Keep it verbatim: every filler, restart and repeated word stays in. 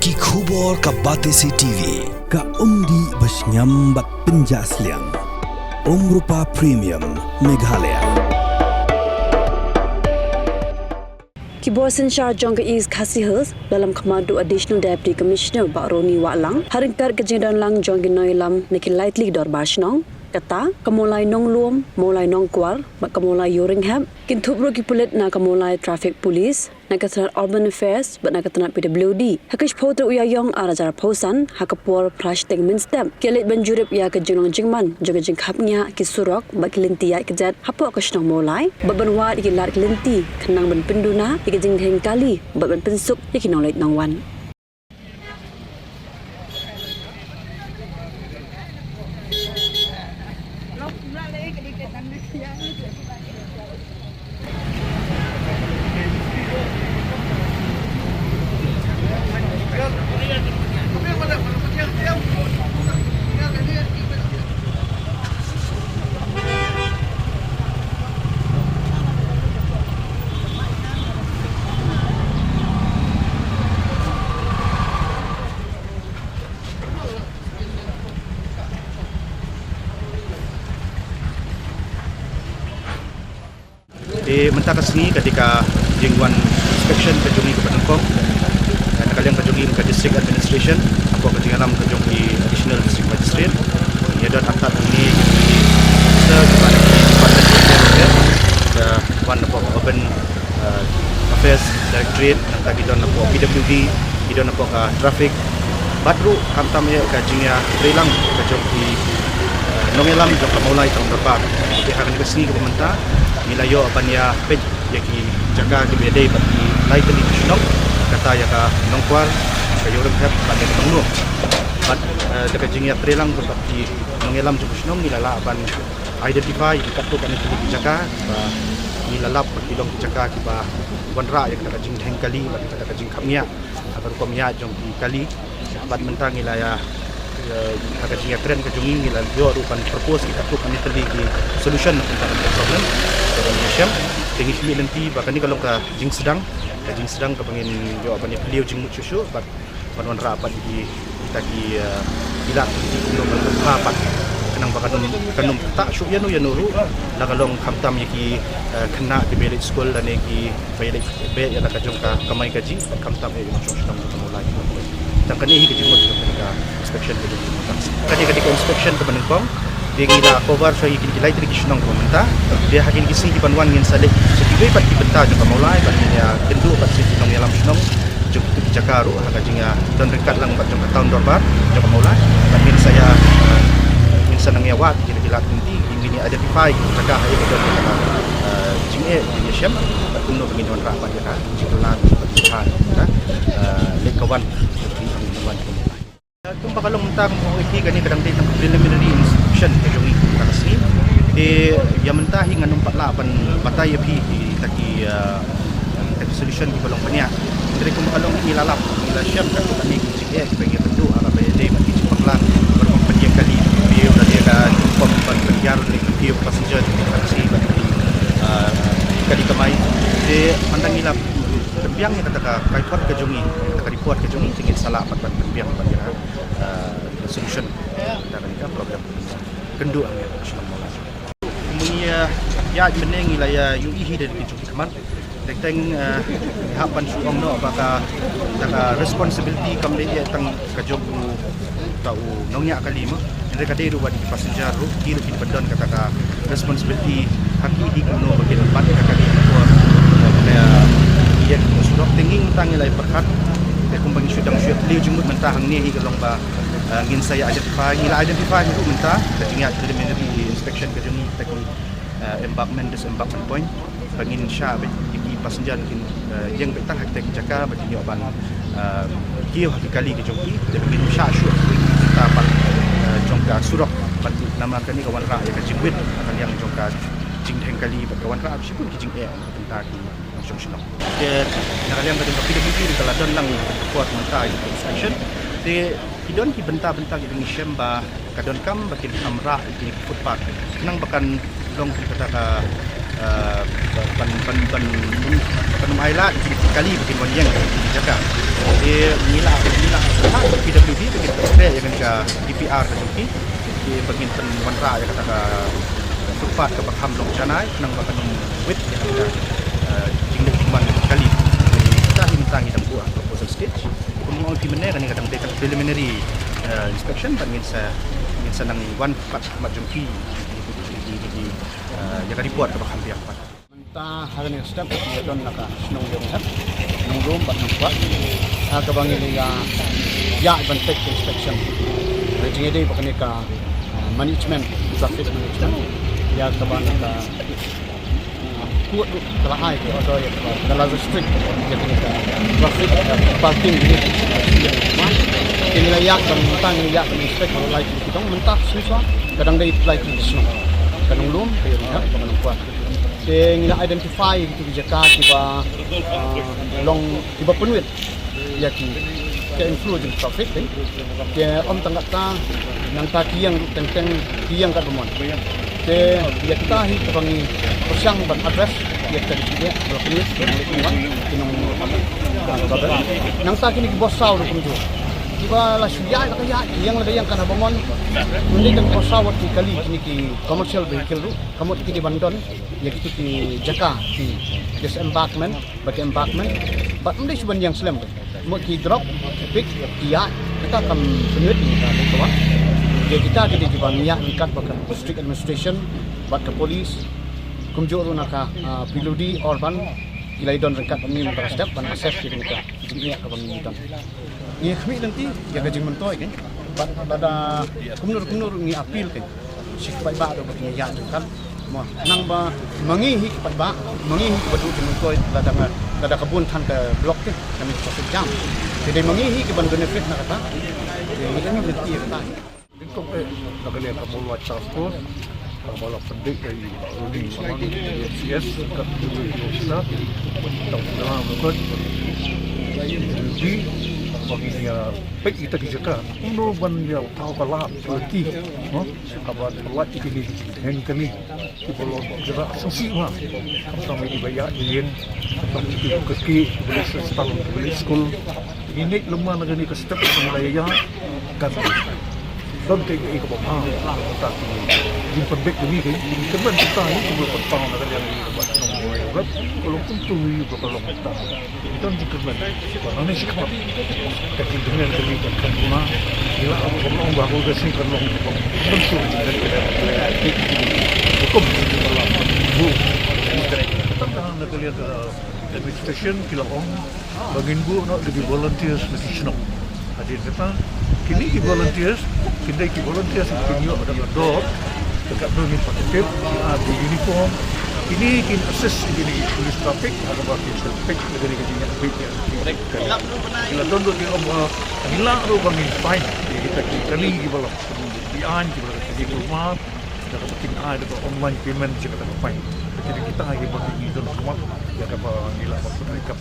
Ki khubor ka Batesi T V, ka umdih ba shngiam bad pynjah sliang. Umrupa Premium, Meghalaya. Ki bor synshar jong ka East Khasi Hills, lyngba khmat u Additional Deputy Commissioner Bah Roni Wahlang, ha ryngkat ka jingdon lang jong ki nongïalam na ki lai tylli ki dorbar shnong, kata ka Mawlai Nonglum, Mawlai Nongkwar bad ka Mawlai Ïewrynghep, kin thup ruh ki pulit na ka Mawlai Traffic Police, na ka tnat Urban Affairs bad na ka tnat P W D. Ha ka shiphew tarik u Ïaïong ar hajar arphew san, ha ka por phra shiteng mynstep, ki la leit ban jurip ïa ka jinglong jingman jong ka jingkhapngiah ki surok bad ki lynti ïaid kjat hapoh ka shnong Mawlai, bad ban wad ïa ki lad ki lynti khnang ban pynduna ïa ka jingdheng kali bad ban pynsuk ïa ki nongleit nongwan. Te mynta ka sngi ka dei ka jingwan inspection ka jong ngi kaba nyngkong. Na ka liang ka jong ngi ka District Administration, hapoh ka jingïalam ka jong ki Additional District Magistrate, ïa don hapoh ngi ki officer kiba na ki department, ka wan hapoh ka Urban, uh, Affairs Directorate, nangta ki don hapoh P W D, ki don hapoh ka Traffic, bad ruh khamtam ïa ka jingïatreilang ka jong ki, eh, nongïalam jong ka Mawlai Town Dorbar. Te ha kane ka sngi kaba mynta ngi la ïoh ban ïa peit ïa ki jaka kiba ïadei bad ki lai tylli ki shnong, kata ïa ka Nongkwar, ka Ïewrynghep bad ïa ka Nonglum. Bad, eh, da ka jingïatreilang bad ki nongïalam jong ka shnong ngi la lah ban identify ïa ki katto katne tylli ki jaka ba ngi la lap ba ki long ki jaka kiba wanrah ïa kata ka jingdheng kali bad kata ka jingkhapngiah ha ka rukom ïaid jong ki kali. Bad mynta ngi la ïa, eh, ha ka jingïakren ka jong ngi ngi la ïoh ruh ban propose ïa ki katto katne tylli ki solution na ka bynta ka problem kaba ngi ïashem. Te ngi shim lynti ba kane ka long ka jingsdang, ka jingsdang kaba ngin ïoh ban ïaphylliew jingmut shuh shuh bad ban wanrah pat ïa kita ki, eh, ki lad ki kumno ban pynbha pat khnang ba kan ym, kan ym ktah shuh ïano ïano ruh, la ka long khamtam ïa ki, eh, khynnah kiba leit skul lane kiba leit beh ïa la ka jong ka kamai kajih, khamtam ïa ki nongshong shnong jong ka Mawlai. Tang kane hi ka jingmut jong kane ka inspection ka jong ngi mynta. Kane ka dei ka inspection kaba nyngkong. Te ngi la cover sha ïa kine ki lai tylli ki shnong kaba mynta. Te ha kine ki sngi kiban wan ngin sa leit sha kiwei pat ki bynta jong ka Mawlai bad ngin ïa kynduh bad sha ki nongïalam shnong jong kito ki jaka ruh ha ka jingïadon ryngkat lang bad jong ka Town Dorbar jong ka Mawlai. Bad ngin sa ïa, ngin sa nang ïa wad ïa ki lad lynti, ngin ïa identify ki jaka ha ïa ka don ka, eh, jingeh, ngin ïa shem bad kumno ba ngin wanrah bad ïa ka jingkylla bad jingkylla, eh, leit ka wan, leit ka wan. Kumba ka long mynta, kumba ong ïa phi, kane ka dang dei tang preliminary inspection ka jong ngi mynta ka sngi. Te ïa mynta hi ngan ym pat lah ban batai ïa phi kita ki, ah, kita ki solution kiba long pynïaid. Hynrei kumba ka long ngi la lap, ngi la shem katto katne ki jingeh kiba ngi ïakynduh ha kaba ïadei bad ki jingpakla, bad ban pynïeng kali, phi ïoh lade ka pom ban pynïar lade ki passenger, taxi bad ki, ah, kali kamai. Te mynta ngi la pynbiang ïa kata ka report ka jong ngi, kata ka report ka jong ngi, te ngin sa lah pat ban pynbiang pat ïa ka, ah, solution. Kita kane ka problem. Kynduh hangne ha ka shnong Mawlai. Mynne ïa, ïa mynne ngi la ïa ïohi hi da ki jong ki khmat. Te teng, eh, hap ban shu ong noh ba ka, da ka responsibility kam dei ïa tang ka jong u, ka u nongñiah kali mo. Hynrei ka dei ruh ba ki passenger ruh, ki ruh kin pyndonkam kata ka responsibility ha ki hi kumno ba kin bat ïa ka kali por, eh, ïa ki surok. Te ngi mynta ngi la ïa pyrkhat. Te kumba ngi shu dang shu ïa phylliew jingmut mynta hangne hi ka long ba, eh, ngin sa ïa identify, ngi la identify hi ruh mynta, ka jingïaid preliminary inspection ka jong ngi kita ki, eh, embankment, disembankment point. Ba ngin shah beit ïa ki passenger kin, eh, ïeng beit tang ha kita ki jaka ba kin ïoh ban, eh, kiew ha ki kali ki jong ki, te ba ngin shah shuh ïa kita pat, eh, jong ka surok, bad namar kane ka wanrah ïa ka jingwit ha ka liang jong ka jingdheng kali bad ka wanrah shibun ki jingeh ha ka bynta ki nongshong shnong. Te na ka liang ka jong ka P W D ka la don lang ka report mynta ïa ka inspection. Te ki don ki bynta bynta kiba ngi shem ba ka donkam ba kin kham rah ïa kine ki footpath. Khnang ba kan long kum kata ka, eh, ban, ban, ban, ban ym ailad ïa kine ki kali ba kin wan ïeng ha kine ki jaka. Te ngi la, ngi la P W D ba kin pyntrei ïa kane ka D P R ka jong ki, ki ba kin pynwanrah ïa kata ka footpath kaba kham long janai, khnang ba kan ym wit ïa kata ka, eh, jingleh jingman kali. Kita hi mynta ngi dang buh ha proposal stage. Kum ong phi mynne, kane ka dang dei ka preliminary, eh, inspection, bad ngin sa, ngin sa nang wan pat mat jong phi, eh, ïa ka report kaba kham biang pat. Mynta ha kane ka step ngi don na ka shnong Ïewrynghep, Nonglum bad Nongkwah, ha kaba ngi la ïa ban peit ka inspection. Ka jingïadei bad kane ka, ah, management, traffic management, ïa kaba na ka, ah, kut ruh ka la ai ka order ïa kaba ka la restrict ïa kane ka traffic, ah, parking. Ngi la ïa ban, mynta ngi la ïa ban inspect, ka la lai ki dong mynta shisha ka dang dei lai ki shnong, ka Nonglum, ka Ïewrynghep, ka Nongkwah. Te ngi la identify ïa kitu ki jaka kiba, ah, long kiba pynwit ïa ki, ka inflow jong traffic, eh. Te ym tang kata, nangta ki ïeng ruh teng teng, ki ïeng katba mon. Te ïa kita hi kaba ngi pyrshang ban address ïa kita ki jingeh ba la pynwit, ki nong, ah, traffic. Nangta kine ki bus saw ruh kumjuh. Kiba la shu ïaid la ka ïaid, ïeng la ka ïeng katba mon. Mynta ki bus saw wat ki kali kine ki commercial vehicle ruh. Ka mut ki dei ban don ïa kitu ki jaka ki disembarkment bad ki embarkment, bad ym dei shu ban ïeng slem. Mut ki drop, pick, ki ïaid, kata kam pynwit ïa ka, ka. Ïa kita ki dei ki ban ïaid ryngkat bad ka district administration bad ka police, kumjuh ruh na ka, ah, P W D, urban, ki la ïadon ryngkat bad ngi mynta ka step ban assess ïa kane ka jingeh kaba ngi don. Ngi khmih lynti ïa ka jingmyntoi, kan, bad lada kumno kumno ruh ngi appeal, kan. Shi ki paidbah ruh ba kin ïa jingkhan. Mo, nang ba ma ngi hi ki paidbah, ma ngi hi kiba duh jingmyntoi lada nga, lada ka bun than ka block te, kane ka traffic jam. Te dei ma ngi hi kiban benefit na kata. Te ngi ïa ngi lynti ïa kata. Dei kong eh na ka liang ka Mawlai Task Force, ka Mawlai Pendek dari Rudi Maman, M C S, ka Rudi Rosina, Tau Sina, Mukut, Rudi, ka bagi ïa peit kita ki jaka. Kumno ban ïa thaw ka lad ka lynti, no? Kaba lad ïa kine ki jingdheng kane kiba long jaka sngewsih bha. Khamtam ïa kiba ïaid ïeng, khamtam ïa kiba kyrkieh, kiba leit sha hospital, kiba leit skul. Ngi ngeit lem ma na kane ka step ba ngi la ïaid, kan don kaei kaei kaba bha. Kata ki jingpynbeit kane, ka jingkyrmen kita, ngi kumba pynpaw na ka liang ïa kiba nongwei rep, ka long kumto ïa ka long kita. Don jingkyrmen. Ba nang ne shi khmat ka jingkyrmen ka jingkyrmen ka jingkyrmen. Ila ba long ba ko ka sing ka long ba. Don shu jingkyrmen ka jingkyrmen. Hukum jingkyrmen. Bu. Tang na ka liang ka administration ki la ong ba ngin buh noh da ki volunteers na ki shnong. Hadien kata, kine ki volunteers, kin dei ki volunteers kiba kin ïoh da ka dor, da ka dor, ngin pat tip, ah, da uniform. Kine kin assist ïa kine ki police traffic, ha kaba kin peit ïa kane ka jingïaid beit ïa ki. Ki la don ruh ki ong ba ngi lah ruh ba ngin fine ïa kita ki kali kiba la, ki aiñ kiba la, ki kulmar, da kaba kin ai da ka online payment ïa kata ka fine. Kine kita kiba kin don khmat ïa kaba ngi lah ban pynrem.